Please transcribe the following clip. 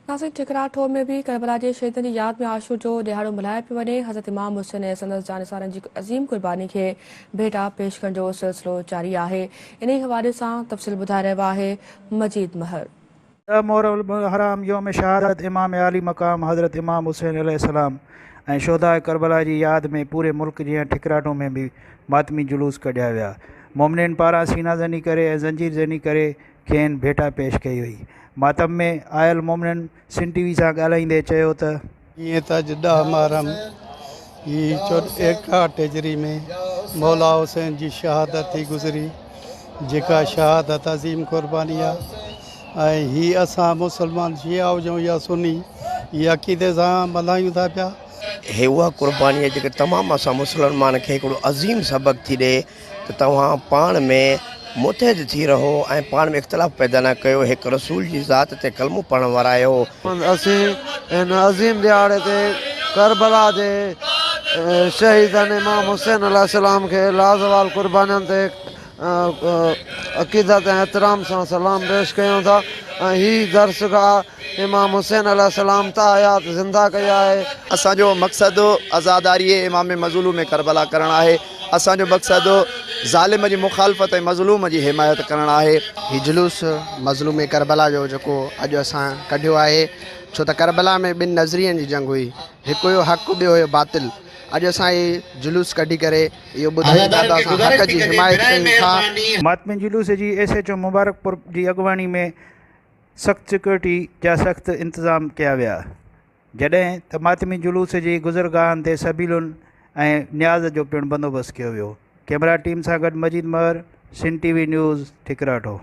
ناظرين ٺڪراٺو ۾ به ڪربلا جي شهيدن جي ياد ۾ عاشور جو ڏهاڙو ملهايو پيو وڃي، حضرت امام حسين ۽ سندس جانثارن جي عظيم قرباني کي ڀيٽا پيش ڪرڻ جو سلسلو جاري آهي، انهي حوالي سان تفصيل ٻڌائي رهيو آهي مجيد مهر. ڏهه محرم الحرام يوم شهادت امام عالي مقام حضرت امام حسين عليه السلام ۽ شهداء ڪربلا جي ياد ۾ پوري ملڪ جيان ٺڪراٺو ۾ به ماتمي جلوس ڪڍيا ويا. مومنين پاران سينا زني ڪري ۽ زنجير زني ڪري کين ڀيٽا پيش ڪئي وئي. ماتم ۾ آيل مومنن سن ٽي وي سان ڳالهائيندي چيو ته. جيئن ته اڄ ڏهه محرم هي 61 هجري ۾ مولا حسين جي شهادت ٿي گذري جيڪا شهادت عظيم قرباني آ ۽ هي اسان مسلمان شيعا هجون يا سني هي عقيدي سان ملهايون ٿا پيا. هي اها قرباني آهي جيڪا تمام اسان مسلمان کي هڪڙو عظيم سبق ٿي ڏئي ته توهان پاڻ ۾ متحد ٿي رهو ۽ پاڻ ۾ اختلاف پيدا نه ڪيو، هڪ رسول جي ذات تي ڪلمو پڙهڻ وارا آهيو. اسين هن عظيم ڏهاڙي تي ڪربلا جي شهيدن امام حسين عليه السلام کي لازوال قربانين تي عقيدت ۽ احترام سان سلام پيش ڪيون ٿا ۽ هي درسگاهه امام حسين عليه السلام تاحيات زنده ڪئي آهي. اسان جو مقصد عزاداري امام مظلوم ڪربلا ڪرڻ آهي. اسان جو مقصد ظالم جي مخالفت ۽ مظلوم جي حمايت ڪرڻ آهي. هي جلوس مظلوم ڪربلا جو جيڪو اڄ اسان ڪڍيو آهي ڇو ته ڪربلا ۾ ٻن نظرين جي جنگ هئي هڪ هيو حق ٻيو هيو باطل اڄ اسان هي جلوس ڪڍي ڪري اهو ٻڌايون ٿا ته اسان حق جي حمايت ڪيون ٿا. ماتمي جلوس جي ايس ايڇ او مبارڪپور جي اڳواڻي ۾ سخت سيڪيورٽي جا سخت انتظام ڪيا ويا. جڏهن ته ماتمي جلوس جي گذرگاهن تي سبيلن ۽ نياز جو پڻ بندوبست ڪيو ويو. ڪئميرا ٽيم سان گڏ Majeed Mehar, Sindh T V news, Thikratho.